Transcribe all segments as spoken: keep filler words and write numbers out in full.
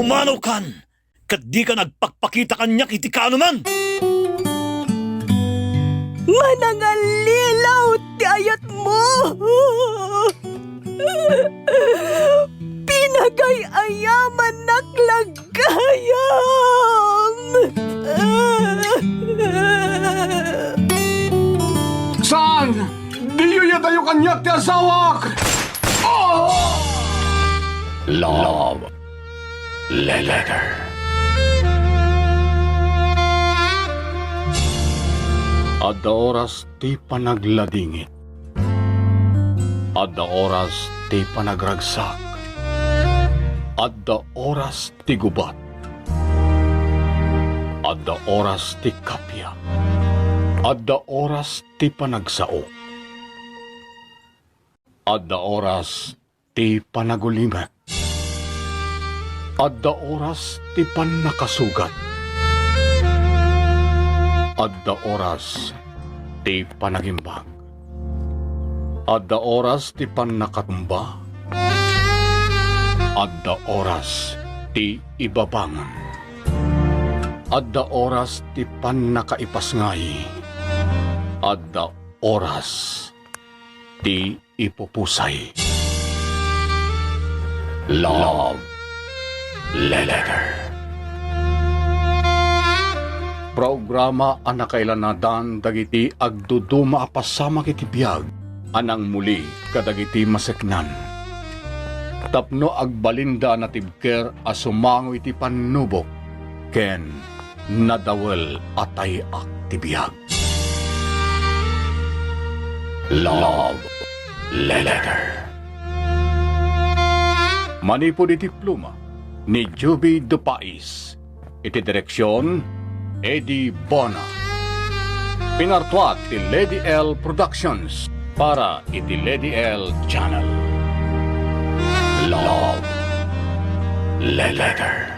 Mano kan, ket dika nagpakpakita kaniak iti kaanoman. Manangallilaw ti ayatmo. Pinagay-ayamannak la gayam. Saan! Diyo iyadayo kaniak ti asawak! Oh! Love Letter. Adda oras ti panagladingit. Adda oras ti panagragsak. Adda oras ti gubat. Adda oras ti kappia. Adda oras ti panagsao. Adda oras ti panagulimek. Adda oras ti pannakasugat. Adda oras ti panagimbag. Adda oras ti pannakatumba. Adda oras ti ibabangon. Adda oras ti pannakaipasngay. Adda oras ti ipupusay. Love Letter. Programa a nakailanadan dagiti agduduma a pasamak iti biag a nangmuli kadagiti maseknan. Tapno agbalinda a natibker a sumango iti pannubok ken nadawel a tay-ak ti biag. Love Letter. Manipud iti pluma ni Juby de Pais, iti direksion, Eddie Bona. Pinartuat ti Lady L Productions para iti Lady L Channel. Love Letter.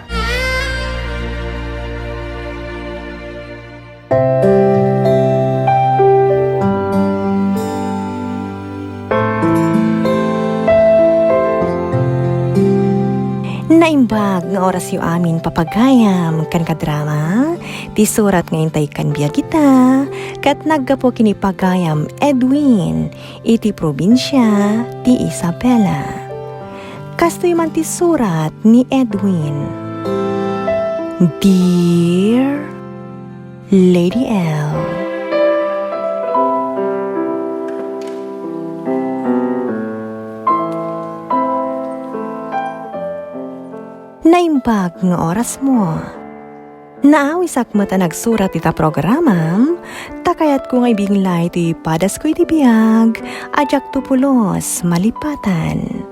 Naimbag nga orasyo amin, papagayam ken kadrama, ti surat nga intay kan biag ita, ket naggapu ken ni pagayam Edwin, iti probinsia ti Isabela. Kastoy man ti surat ni Edwin. Dear Lady L. Naimbag nga orasmo. Naawisak met a nagsurat ita programam, ta kayatko nga ibinglay ti padasko iti biag a diakto pulos malipatan.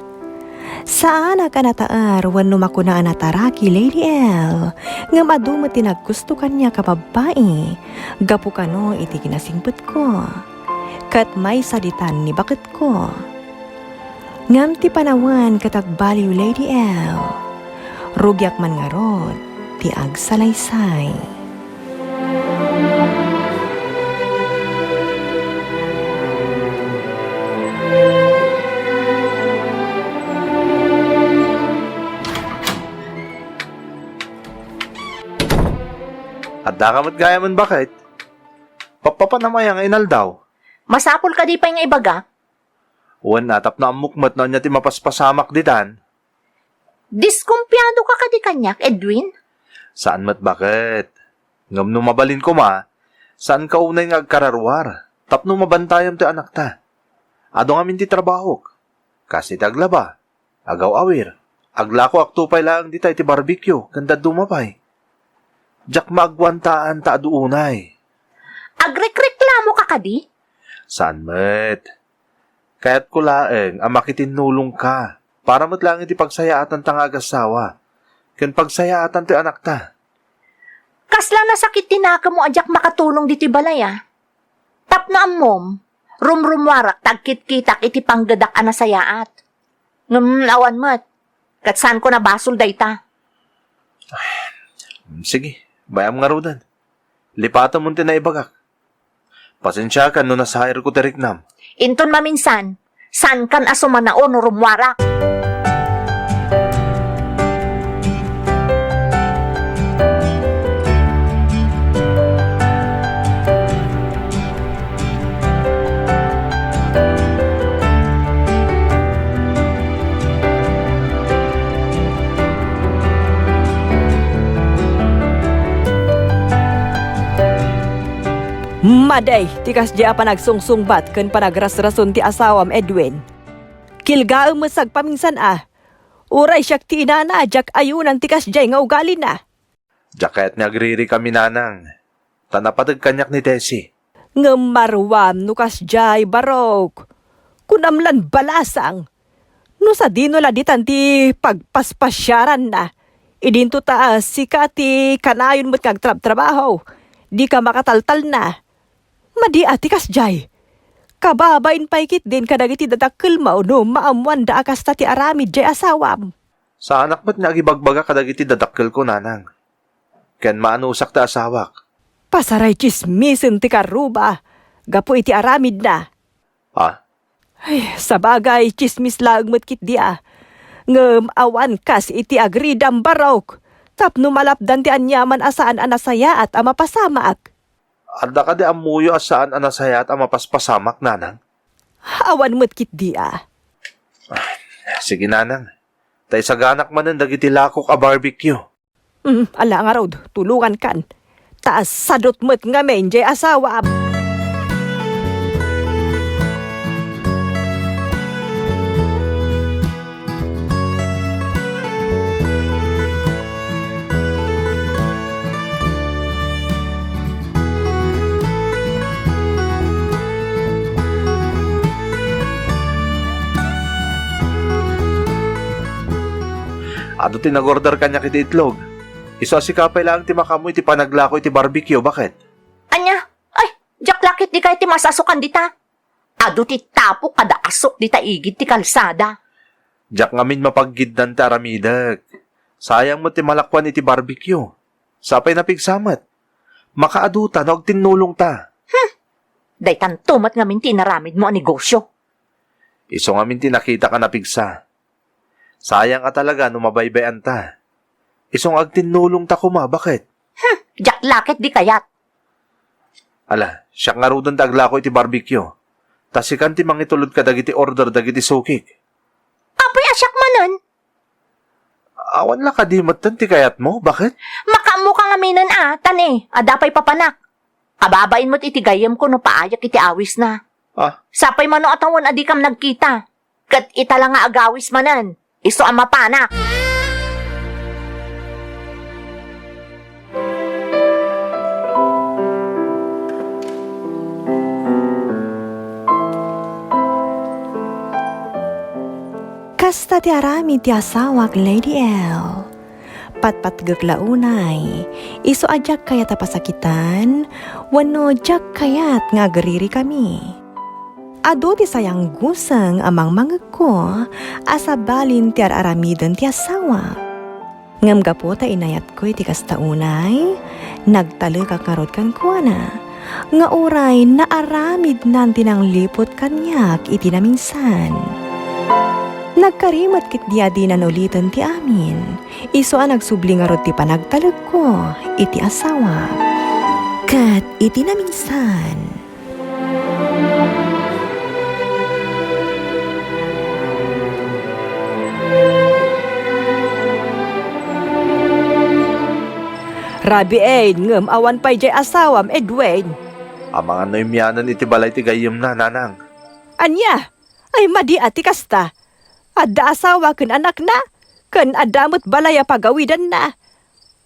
Saanak a nataer wenno makuna a nataraki, Lady L, ngem adu met ti naggusto kaniak a babbai, gapu kano iti kinasingpetko. Ket maysa ditan ni baketko. Ngem ti panawen ket agbaliw, Lady L. Rugiak man ngarud ti agsalaysay. Addaka met gayamen baket? Pappapanam aya nga inaldaw? Masapul kadi pay nga ibagak? Wen a, tapno ammok met no ania ti mapaspasamak ditan. Diskumpiado ka kadi kaniak, Edwin? Saan met baket. Ngem no mabalin koma, saanka unay nga agkararuar tapno mabantayam ti anakta. Adu ngamin ti trabahok. Kas iti aglaba, agaw-awir, aglakoakto pay laeng dita iti barbecue ken dadduma pay. Diak maagwantaan ta adu unay. Agrekreklamo ka kadi? Saan met. Kayatko laeng a makitinnulongka para met laeng iti pagsayaatanta nga agassawa ken pagsayaatan ti anakta. Kasla nasakit ti nakemmo a diak makatulong ditoy balay a. Tapno ammom, rumrumuarak ta agkitkitak iti panggedak a nasayaat. Ngem awan met, ket saanko a basol dayta. Sige, bay-am ngaruden. Lipatem ti naibagak. Pasensiakan no nasairko ti riknam. Inton maminsan, saankan a sumanaon no rummuarak. Adda ti kasdiay a panagsungsungbat ken panagrasrason ti asawam, Edwin. Kilgaem met sagpaminsan a. Uray siak ti inana, diak ayunan ti kasdiay nga ugalina. Diak kayat nga agririkami, nanang. Ta napateg kaniak ni Tessie. Ngem maruam no kasdiay, Barok. Kunam lan balasang. No sadino la ditan ti pagpaspasiaranna, idinto ta, ah, sika ti kanayon met nga agtrabtrabaho, dika makataltalna. Madi a ti kasdiay. Kababain pay ketdin kadagiti dadakkelmo no maammoanda a kasta ti aramid diay asawam. Saanak met nga agibagbaga kadagiti dadakkelko, nanang. Ken maanusak ti asawak. Pasaray tsismisen ti karruba gapu iti aramidna. Ah? Ay, sabagay, tsismis laeng met ketdi a. Ngem awan kas iti agridam, Barok, tapno malapdan ti aniaman a saan a nasayaat a mapasamak. Adda kadi ammoyo a saan a nasayaat a mapaspasamak, nanang? Awan met ketdi a. Sige, nanang. Ta isaganak manen dagiti lakok a barbecue. Mm, ala ngarud, tulongankan. Ta sadut met ngamin diay asawam. Adu ti nag-order kaniak iti itlog. Isu a sika pay laeng ti makaammo iti panaglako iti barbecue, baket? Ania? Ay, diak la ketdi kayat ti masasukan dita. Adu ti tapo kada asuk dita igid ti kalsada. Diak ngamin mapaggiddan ti aramidek. Sayang met ti malakuan iti barbecue. Sapay napigsa met. Makaaduta no agtinnulongta. Hmm. Daytanto met ngamin ti inaramidmo a negosio. Isu ngamin ti nakitak a napigsa. Sayang a talaga no mabaybay-anta. Isu nga agtinnulongta koma, baket? Hmm, diak la ketdi kayat. Ala, siak ngaruden ti aglako iti barbecue. Ta sikan ti mangitulod kadagiti order dagiti sukik. Apay a siak manen? Awan la kadi metten ti kayatmo, baket? Makaammoka ngaminen a, ta ne, adda pay papanak. Kababain met iti gayyemko no paayek iti awisna. Ah? Sapay mano a tawen a dikam nagkita. Ket ita la nga agawis manen, isu a mapanak. Kasta ti aramid ti asawak, Lady L. Patpatgek la unay, isu a diak kayat a pasakitan, wenno diak kayat nga agririkami. Adu ti sayangguseng a mangmangegko a sabalin ti ar-aramiden ti asawak. Ngem gapu ta inayatko iti kasta unay, nagtalekak ngarud kenkuana, nga uray naaramidnan ti nangliput kaniak iti naminsan. Nagkari met ketdi a dinan uliten ti amin, isu a nagsubli ngarud ti panagtalekko iti asawak. Ket iti naminsan, Rabiin, ngem awan pay diay asawam, Edwin. Amangan no immianen iti balay ti gayyemna, nanang. Ania? Ay, madi a ti kasta. Adda asawa ken anakna, ken adda met balay a pagawidanna.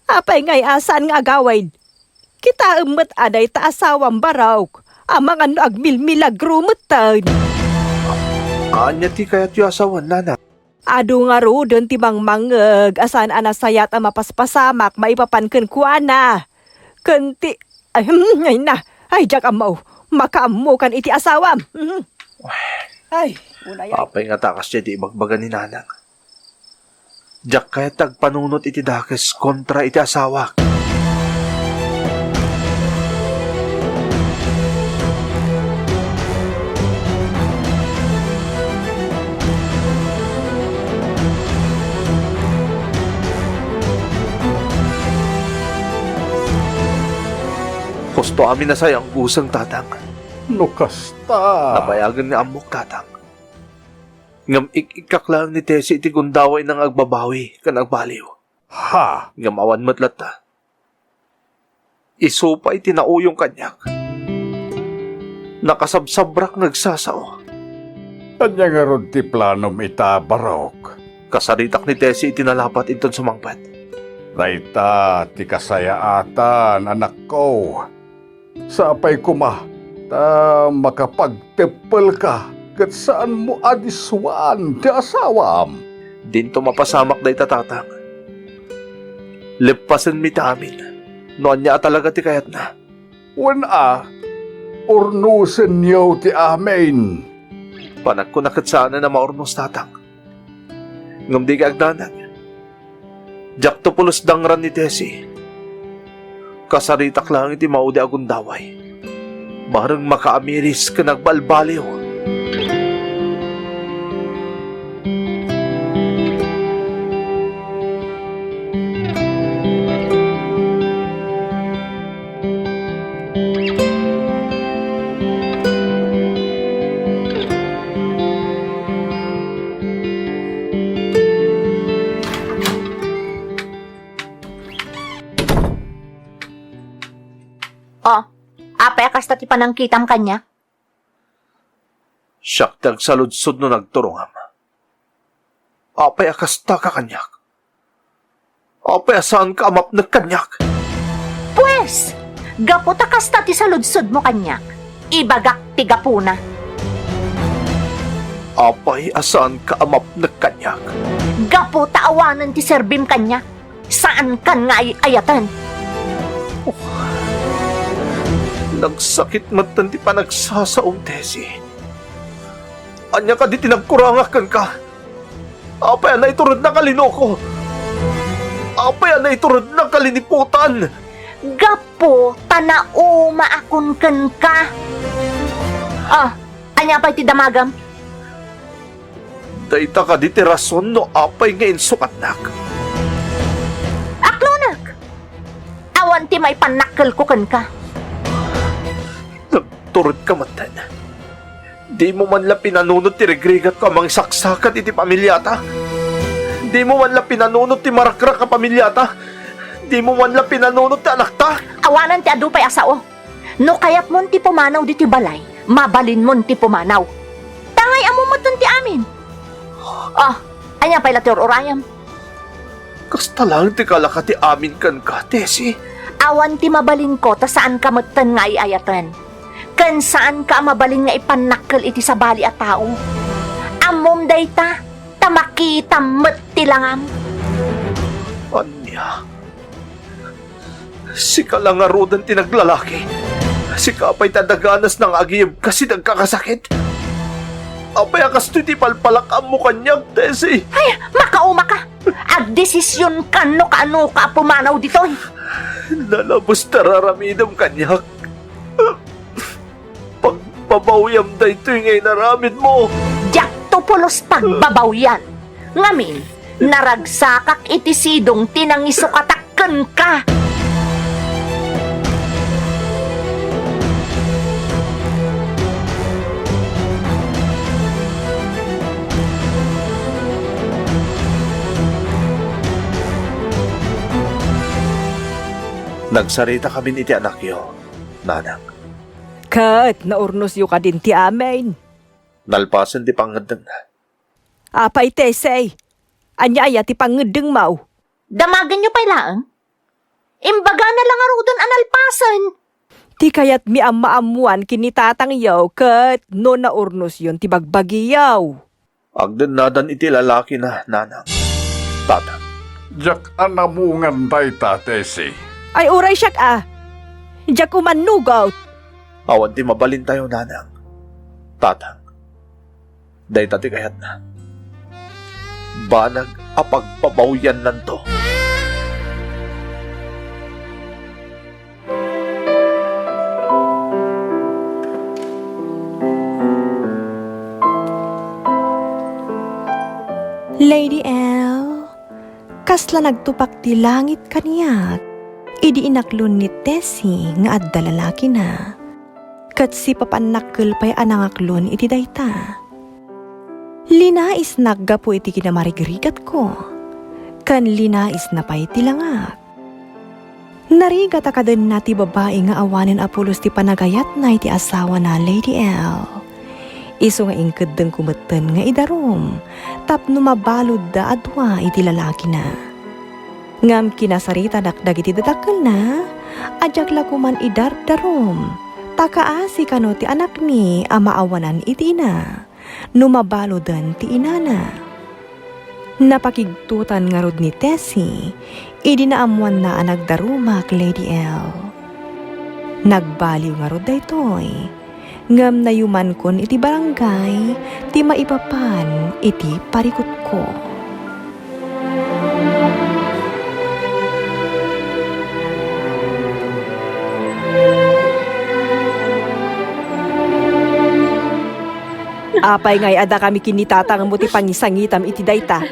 Apay ngay a saan nga agawid? Kitaem met a dayta asawam, Barok, amangan no agmilmilagro metten. Ania ti kayatyo a sawen, nanang? Adu ngaruden ti mangmangngeg a saan a nasayaat a mapaspasamak maipapan kenkuana. Ken ti, ay, hmm, ay na, ay, diak ammo, makaammokan iti asawam. Mhm. Ay, unay, ay. Apay nga ta kasdiay ti ibagbaga ni nanang. Diak kayat ti agpanunot iti dakes kontra iti asawak. Husto amin a sayangguseng, tatang. No kasta. Nabayagen nga ammok, tatang. Ngem ik-ikkak laeng ni Tessie iti gundawayna nga agbabawi ken agbaliw. Ha? Ngem awan met latta. Isu pay ti nauyong kaniak. Nakasabsabrak nga agsasao. Ania ngarud ti planom ita, Barok? Kasaritak ni Tessie iti nalapat inton sumangpet. Dayta ti kasayaatan, anakko. Sapay koma ta makapagteppelka ket saanmo a disuan ti asawam. Dinto mapasamak dayta, tatang. Leppasenmi ti amin no ania a talaga ti kayatna. Wen a, urnosenyo ti amin. Panagkuna ket saanen a maurnos, tatang. Ngem dika agdanag. Diakto pulos dangran ni Tessie. Kasaritak laeng iti maudi a gundaway. Bareng makaamiris ken agbalbaliw. Oh, apay a kasta ti panangkitam kaniak? Siak ti agsaludsod no nagturongam. Apay a kasta ka kaniak? Apay a saanka a mapnek kaniak? Pues, gapu ta kasta ti saludsodmo kaniak, ibagak ti gapuna. Apay a saanka a mapnek kaniak? Gapu ta awanen ti serbim kaniak, saankan nga ay-ayaten. Oh, nagsakit metten ti panagsasaom, Tessie. Ania kadi ti nagkurangak kenka? Apay a naiturednak a linoko? Apay a naiturednak a liniputan? Gapu ta naumaakon kenka. Ah, ania pay ti damagam? Dayta kadi ti rason no apay nga insukatnak? Aklonek! Awan ti maipannakkelko kenka. Nagturedka metten. Dimo man la pinanunot ti rigrigatko a mangisaksakat iti pamiliata. Dimo man la pinanunot ti marakrak a pamiliata. Dimo man la pinanunot ti anakta. Awanen ti adu pay a sao. No kayatmon ti pumanaw ditoy balay, mabalinmon ti pumanaw. Ta ngay-ammom metten ti amin. Ah, ania pay la ti ur-urayam? Kasta laeng ti kalaka ti amin kenka, Tessie. Awan ti mabalinko ta saanka metten nga ay-ayaten. Ken saanka a mabalin nga ipannakkel iti sabali a tao. Ammom dayta, ta makitam met ti langam. Ania? Sika la ngaruden ti naglalaki. Sika pay ti adda ganas nga agiyebka sida agkakasakit. Apay a kastoy ti palpalak-ammo kaniak, Tessie? Ay, makaumaka! Agdesisionkan no kaanoka a pumanaw ditoy. Nalabes ti ar-aramidem kaniak. Pagbabawyam daytoy nga inaramidmo. Diakto pulos pagbabawyan. Ngamin, naragsakak iti sidong ti nangisukatak kenka. Nagsaritakamin iti anakyo, nanang. Ket naurnosyo kadin ti amin? Nalpasen ti pangngeddengna. Apay, Tessie, ania aya ti pangngeddengmo? Damagenyo pay laeng. Imbagana la ngaruden a nalpasen. Ti kayatmi a maammoan ken ni tatangyo ket no naurnosyon ti bagbagiyo. Agdennadan iti lalakina, nanang. Tatang. Diak a namungan dayta, Tessie. Ay, uray siak a. Diak umannugot. Awan ti mabalintayo, nanang. Tatang. Dayta ti kayatna. Banag a pagbabawyannanto. Lady L, kasla nagtupak ti langit kaniak idi inaklon ni Tessie nga adda lalakina. Ket sipapannakkel pay a nangaklon iti dayta. Linaisnak gapu iti kinamarigrigatko, ken linaisna pay ti langak. Narigat a kadenna ti babai nga awanen a pulos ti panagayatna iti asawana, Lady L. Isu nga inkeddengko metten nga idarum tapno mabaludda a dua iti lalakina. Ngem kinasaritanak dagiti dadakkelna a diak la koman idardarum, ta kaasi kano ti anakmi a maawanan iti ina no mabaluden ti inana. Napakigtotan ngarud ni Tessie idi naammoanna a nagdarumak, Lady L. Nagbaliw ngarud daytoy, ngem nayumankon iti barangay ti maipapan iti parikutko. Apay nga ay-adakami ken ni tatangmo ti pangisangitam iti dayta?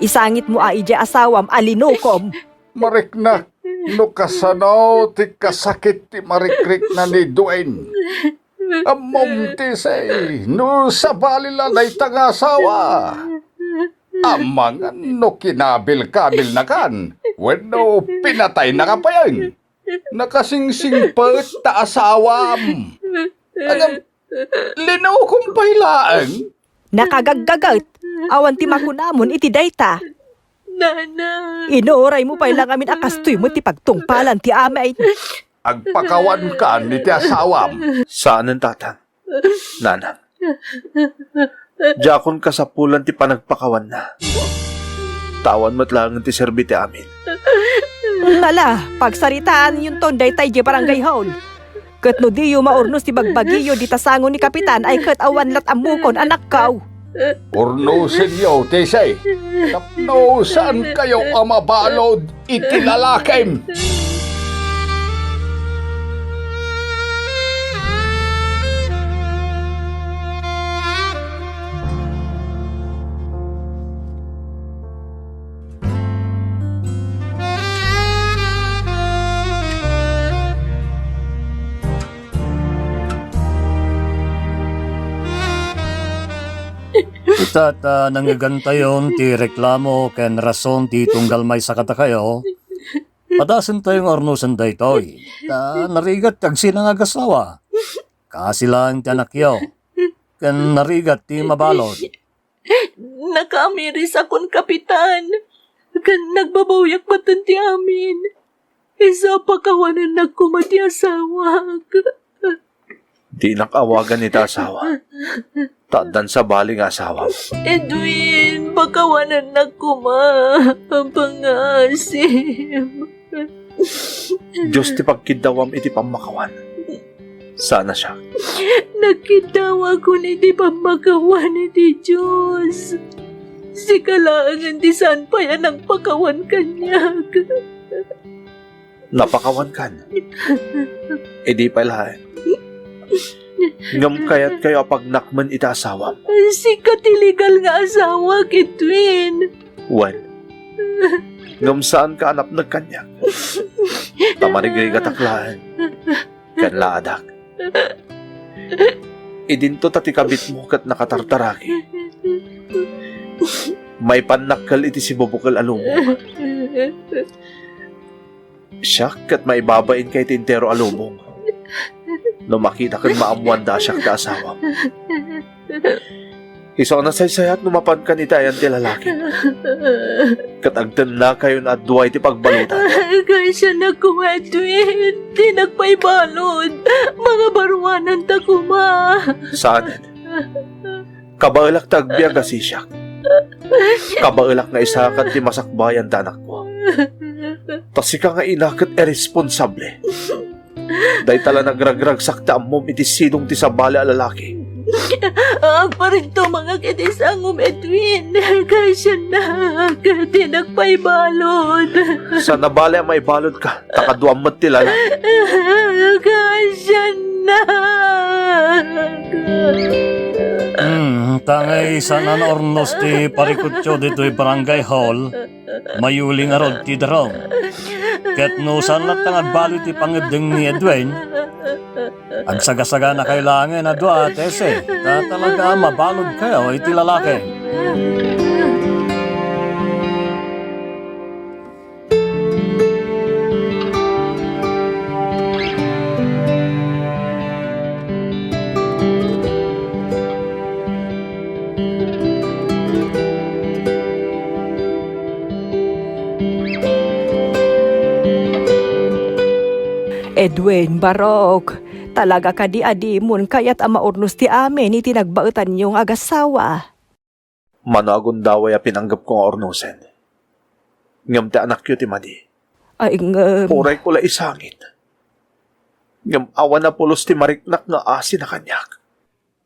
Isangitmo a idiay asawam a linukom. Mariknak, no kasano ti kasakit ti marikrikna ni Dwayne. Ammom, Tessie, no sabali la dayta nga asawa. Amangan no kinabilkabilnakan wenno pinataynaka payen. Nakasingsingpet ta asawam. Ngem linukom pay laeng. Nakagaggaget. Awan ti makunamon iti dayta. Nana. Inuraymo pay la ngamin a kastoy met ti pagtungpalan ti amin. Agpakawankan iti asawam. Saanen, tatang. Nanang. Diakon kasapulan ti panagpakawanna. Ta awan met laengen ti serbi ti amin. Nala, pagsaritaanyonton dayta idiay barangay hall. Ket no diyo maurnos ti bagbagiyo dita sango ni Kapitan ay ket awan lat ammokon, anakko. Urnosenyo, Tessie, tapno saankayo a mabalud iti lalakim. Ita ta nangngegantayon ti reklamo ken rason ti tunggal maysa kadakayo, padasentayo nga urnosen daytoy. Ta narigat ti agsinna nga agasawa. Kaasi laeng ti anakyo. Ken narigat ti mabalud. Nakaamirisakon, Kapitan, ken nagbabawyak batten ti amin. Isu a pakawanennak koma ti asawak. Dinak awagan ita asawa. Ta addan sabali nga asawam. Edwin, pakawanennak koma. Pangasim. Dios ti pagkiddawam iti pammakawan. Saan a siak. Nagkiddawakon iti pammakawan iti Dios. Sika laengen ti saan pay a nagpakawan kaniak. Napakawankan. Idi pay laeng. Ngem kayatkayo a pagnakmen iti asawam. Sika ti legal nga asawak, Edwin. Wen, ngem saanka a napneg kaniak. Ta marigrigatak laeng ken laadak. Idinto ta ti kabitmo ket nakatartaragi. Maipan nakkel iti sibubukel a lubong. Siak ket maibabainka iti entero a lubong. No makita ken maammoanda a siak ti asawam. Isu a nasaysayat no mapankan iti ayan ti lalaki. Ket agtennakayon a dua iti pagbaludan. Kaasiannak koma, Edwin. Dinak pay balud. Mangabaruananta koma. Saanen. Kabaelak ta agbiag a sisiak. Kabaelak nga isaakan ti masakbayan ti anakko. Ta sika nga ina ket irresponsable. Dayta la nagragragsak ti ammom iti sidong ti sabali a lalaki. Agparintumangak iti sangom, Edwin. Kaasiannak, dinak pay balud. Saan a bale a maibaludka, ta kaduam met ti lalaki. Kaasiannak. Hmm, ta ngay saan a naurnos ti parikutyo ditoy barangay hall. Mayuli ngarud ti darum. Ket no saan latta nga agbalud ti pangeddeng ni Edwin, agsagasaganakayo laengen a dua, Tessie, ta talaga a mabaludkayo iti lalaki. Wen, Barok, talaga kadi a dimon kayat a maurnos ti amin iti nagbaetanyo nga agasawa? Mano a gundaway a pinanggepko nga urnosen. Ngem ti anakyo ti madi. Ay, ngem urayko la isangit. Ngem awan a pulos ti mariknak nga asi na kaniak.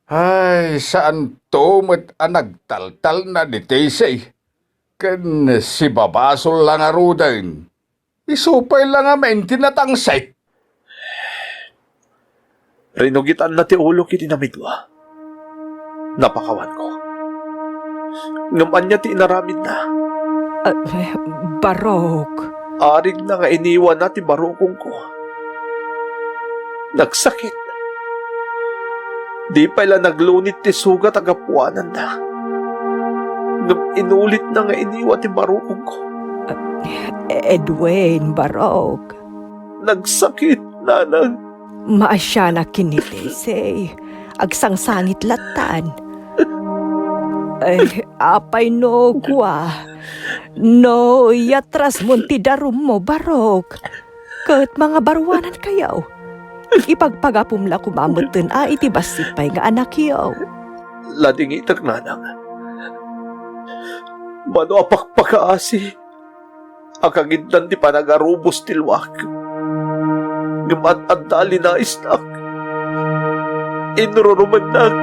Ay, saanto met a nagtaltalna ni Tessie. Ken sibabasol la ngaruden. Isu pay la ngamin ti natangsit. Rinugitanna ti ulok iti namidua. Napakawanko. Ngem ania ti inaramidna? Ah, Barok. Arigna nga iniwana ti barukongko. Nagsakit. Di pay la naglunit ti sugat a gapuananna. Ngem inulitna nga iniwa ti barukongko. Edwin, Barok. Nagsakit, nanang. Maasianak ken ni Tessie. Agsangsangit lattan. Ay, apay no, kua. No, iyatrasmon ti darummo, Barok. Ket mangabaruanankayo. Ipagpagapom la koma metten a iti bassit pay nga anakyo. Ladingitek, nanang. Mano a pakpakaasi a kangiddan ti panagarubos ti luak. Ngem ad-adda a linaisnak. Inrurumennak.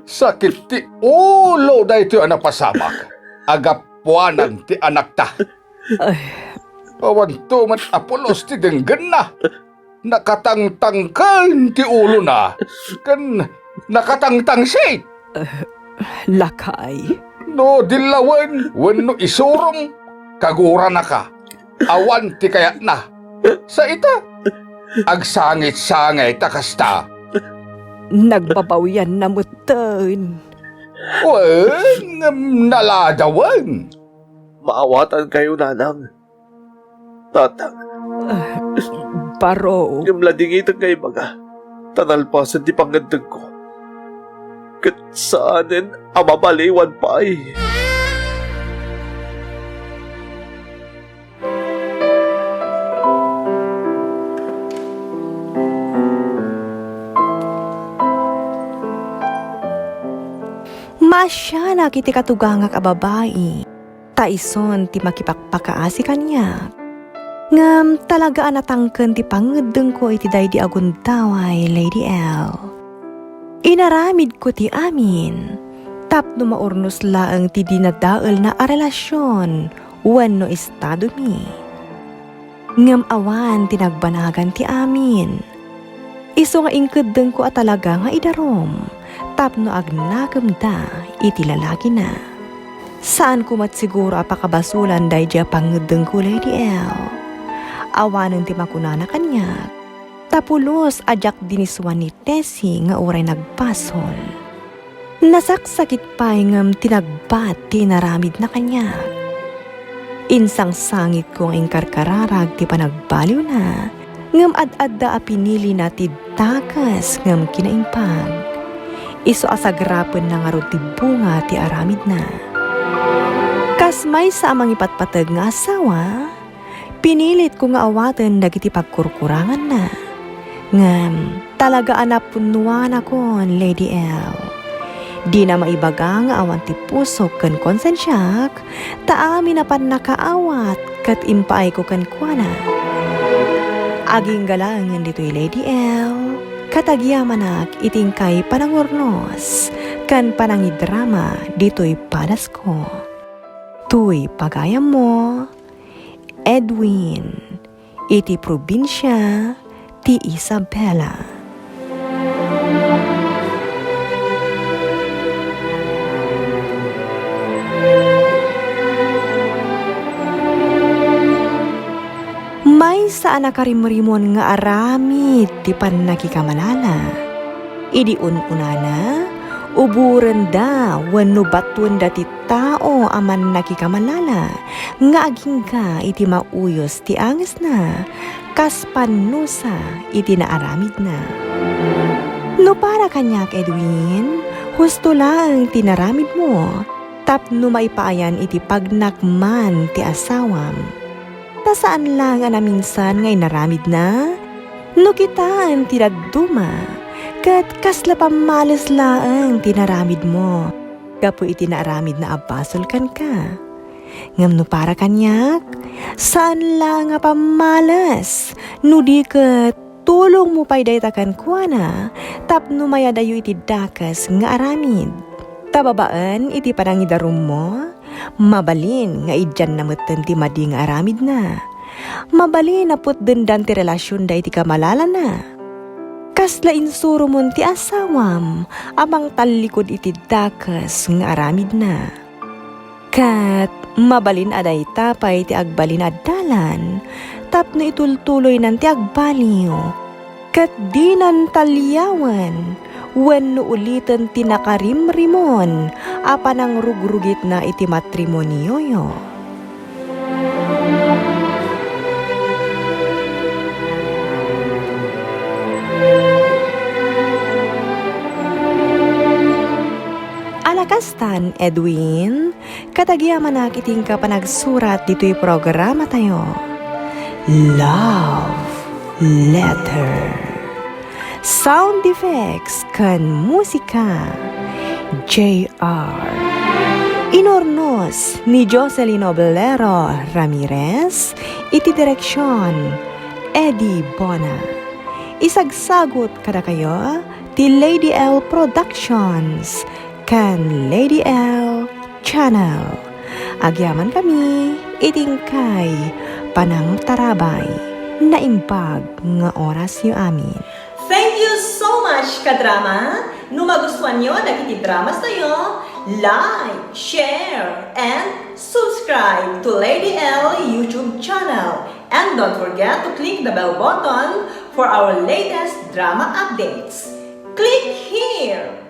Sakit ti ulo daytoy a napasamak a gapuanan ti anakta. Ay. Awanto met a pulos ti denggenna. Nakatangtangken ti ulona ken nakatangtangsit. Eh, lakay. No dillawen wenno isurom, kaguranaka. Awan ti kayatna. Sa ita, agsangit-sangit a kasta. Nagbabawianna metten. Wen, ngem naladawen. Maawatankayo, nanang. Tatang. Ah, Barok. Ngem ladingitek nga ibaga, ta nalpasen ti pangngeddengko. Ket saanen a mabaliwan pay. Maasianak iti katugangak a babai. Ta isun ti makipakpakaasi kaniak. Ngem talaga a natangken ti pangngeddengko iti daydi a gundaway, Lady L. Inaramidko ti amin tapno maurnos laeng ti dinadaelna a relasion wenno estadomi. Ngem awan ti nagbanagan ti amin. Isu nga inkeddengko a talaga nga idarum tapno agnakemda iti lalakina. Saanko met siguro a pakabasolan daydi a pangngeddengko, Lady L. Awanen ti makunana kaniak, ta pulos a diak dinisuan ni Tessie nga uray nagbasol. Nasaksakit pay ngem ti nagbat ti inaramidna kaniak. Insangsangitko nga inkarkararag ti panagbaliwna, ngem ad-adda a pinilina ti dakes ngem kinaimbag. Isu a sagrapenna ngarud ti bunga ti aramidna. Kas maysa a mangipatpateg nga asawa, pinilitko nga awaten dagiti pagkurkuranganna. Ngem talaga a napunnuanakon, Lady L. Dina maibaga nga awan ti pusok ken konsensiak, ta amin a pannakaawat ket impaayko kenkuana. Agingga laengen ditoy, Lady L, ket agyamanak iti inkay panangurnos ken panangidrama ditoy padasko. Toy pagayammo, Edwin, iti probinsia ti Isabela. Maysa a nakarimrimon nga aramid ti pannakikamalala. Idi un-unana, uborenda wenno batuenda ti tao a mannakikamalala nga agingga iti mauyos ti angesna kas pannusa iti naaramidna. No para kaniak, Edwin, husto laeng ti naramidmo tapno maipaayan iti pagnakman ti asawam. Ta saan laeng a naminsan nga inaramidna? No kitaen ti dadduma, ket kasla pammales laeng ti inaramidmo gapu iti naaramidna a basol kenka. Ngem no para kaniak, saan laeng a pammales, no di ket tulongmo pay dayta kenkuana tapno mayadayo iti dakes nga aramid. Ta babaen iti panangidarummo, mabalin nga idianna metten ti madi nga aramidna. Mabalin a putdendan ti relasionda iti kamalalana. Kasla insuromon ti asawam a mangtallikud iti dakes nga aramidna. Ket mabalin a dayta pay ti agbalin a dalan tapno itultuloynan ti agbaliw, ket dinan taliawen wenno uliten ti nakarimrimon a panangrugrugitna iti matrimonioyo. Alakastan, Edwin, ket agyamanak iti inka panagsurat ditoy programatayo. Love Letter. Sound effects ken musika, J R. Inurnos ni Jocelyn Oblero Ramirez, iti direksion, Eddie Bona. Isagsagut kadakayo ti Lady L Productions ken Lady L Channel. Agyamankami iti inkay panangtarabay. Naimbag nga orasyo amin. Thank you so much, kadrama! No magustuanyo dagiti dramas tayo, like, share, and subscribe to Lady L YouTube channel. And don't forget to click the bell button for our latest drama updates. Click here!